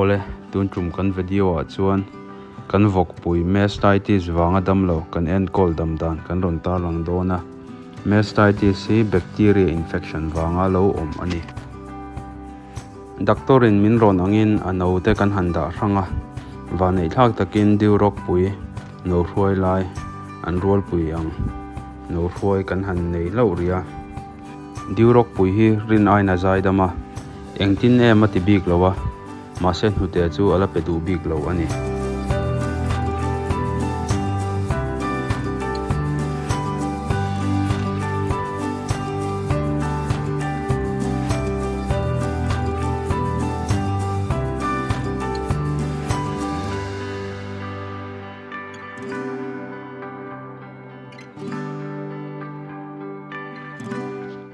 Awle, tun tum kan video ah chuan kan vawkpui mastitis vanga damlo kan enkawl dam dan kan rawn tarlang dawn a. Mastitis hi bacteria infection vanga lo awm a ni. Doctor in min rawn angin a no te kan han dah hrang a, vaneihthlak takin Diurawkpui no hruai lai an rualpui ang no hruai kan han nei hlauh rih a. Diurawkpui hi rin aiin a zaidam a, engtin em a ti bik lo a, mahse hnute chu a la pe duh bik lo a ni.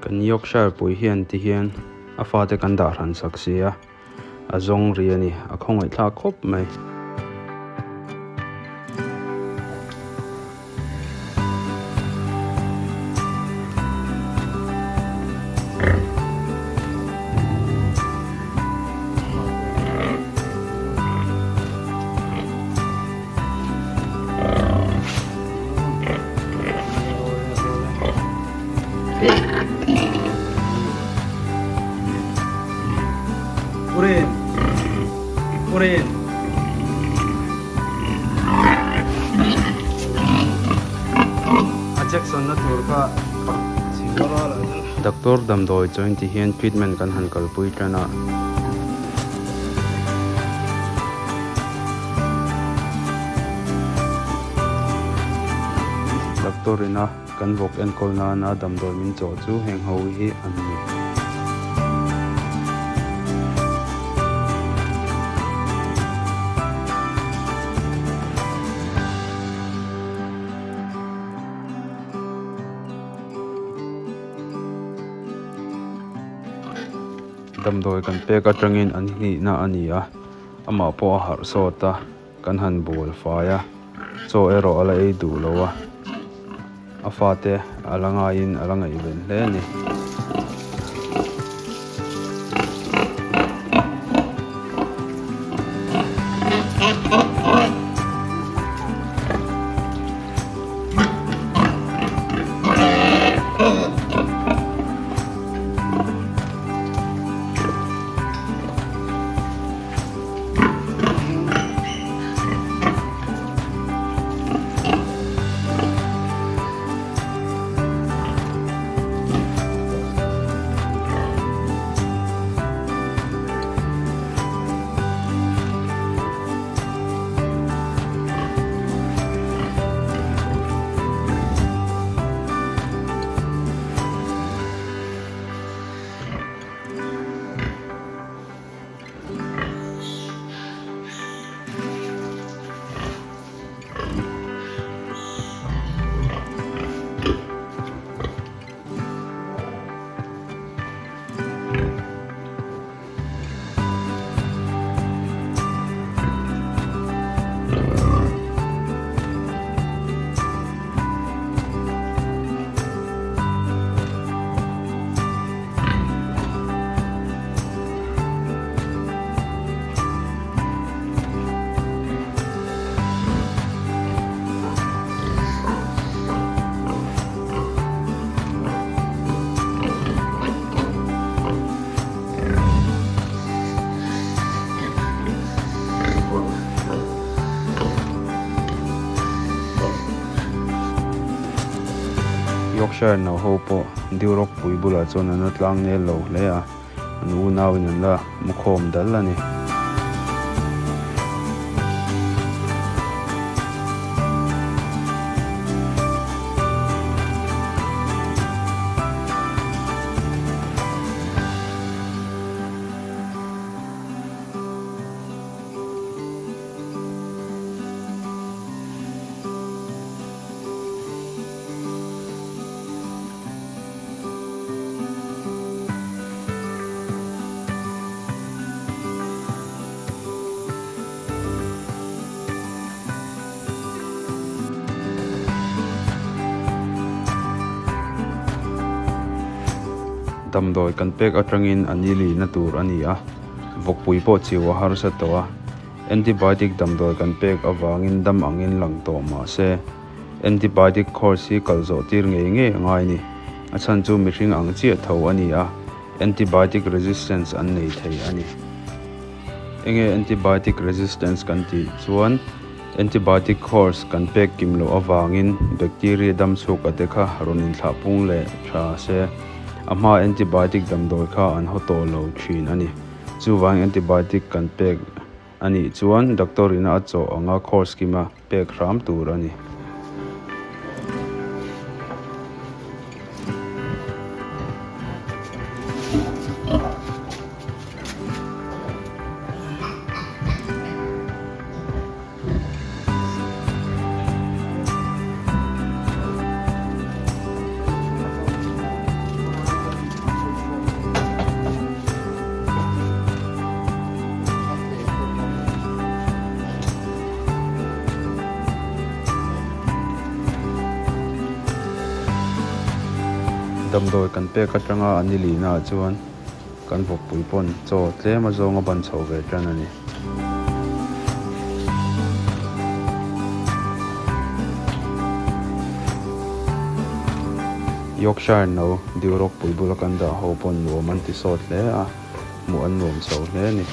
Kan Yorkshire pui hian ti hian a fate kan dah hran sak si a. A zawng ri a ni, a khawngaihthlak khawp mai. Doctor damdawi chuan ti hian treatment kan han kalpui tan a. Doctor ina Kan vawk enkawl nana damdawi min chawh chu heng ho hi an ni. Damdawi kan pek atangin an hnihna a ni a, amah pawh a harh sawt a. Kan han bual fai a, chaw erawh a la ei duh lo a, a fate a la ngaiin a la ngaihven hle a ni. Yorkshire no ho pawh Duroc pui bulah chuan an la tlang nel lo hle a, an unauin an la mu khawm dal a ni. Damdawi kan pek atangin a ni lihna tur a ni a. Vawkpui pawh chiu a harsa tawh a, antibiotic damdawi kan pek avangin dam angin lang tawh mah se, antibiotic course hi kal zawh tir ngei ngei a ngai ni. A chhan chu mihring ang chiah tho a ni a, antibiotic resistance an nei thei a ni. Enge antibiotic resistance kan tih chuan antibiotic course kan pek kim loh avangin bacteria dam chhuak a te kha rawn inthlah pung leh tha se, a hma antibiotic damdawi kha an haw tawh lo thin a ni. Chuvangin antibiotic kan pek a nih chuan doctor ina a chawh anga course kima pek hram tur a ni. Damdawi kan pek atanga an ni lihna ah chuan kan vawkpui pawn chaw tlem a zawng a ban chho ve tan a ni. Yorkshire no Duroc pui bula kan dah ho pawn nuam an ti sawt hle a, hmuh an nuam chho hle a ni.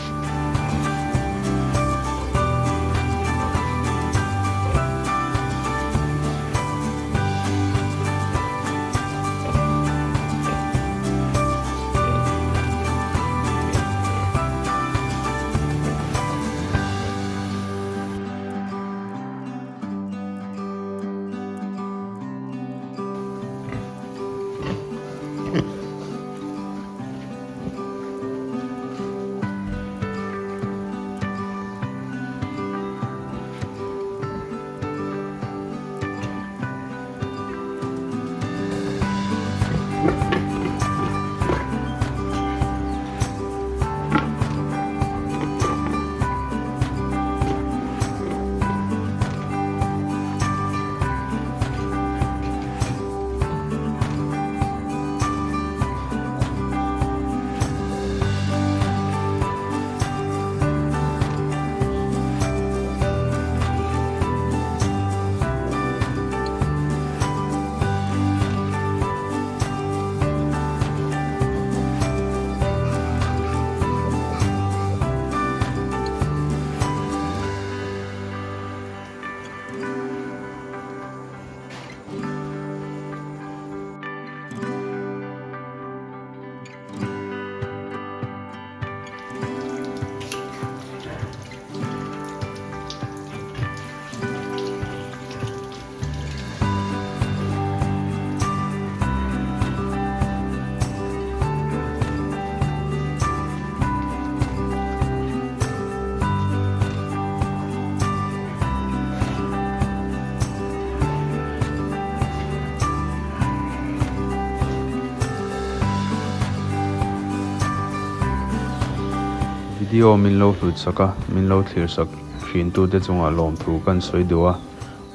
Video min lo hlut sak a, min lo thlir sak thin tute chungah lawmthu kan sawi duh a.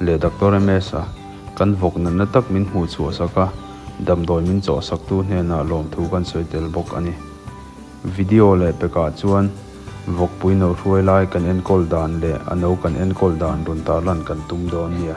Leh Doctor MS-a kan vawk natna tak min hmuh chhuah sak a, damdawi min chawh saktu hnenah lawmthu kan sawi tel bawk a ni. Video leh pekah chuan vawkpui no hruai lai kan enkawl dan leh a no kan enkawl dan rawn tarlan kan tum dawn nia.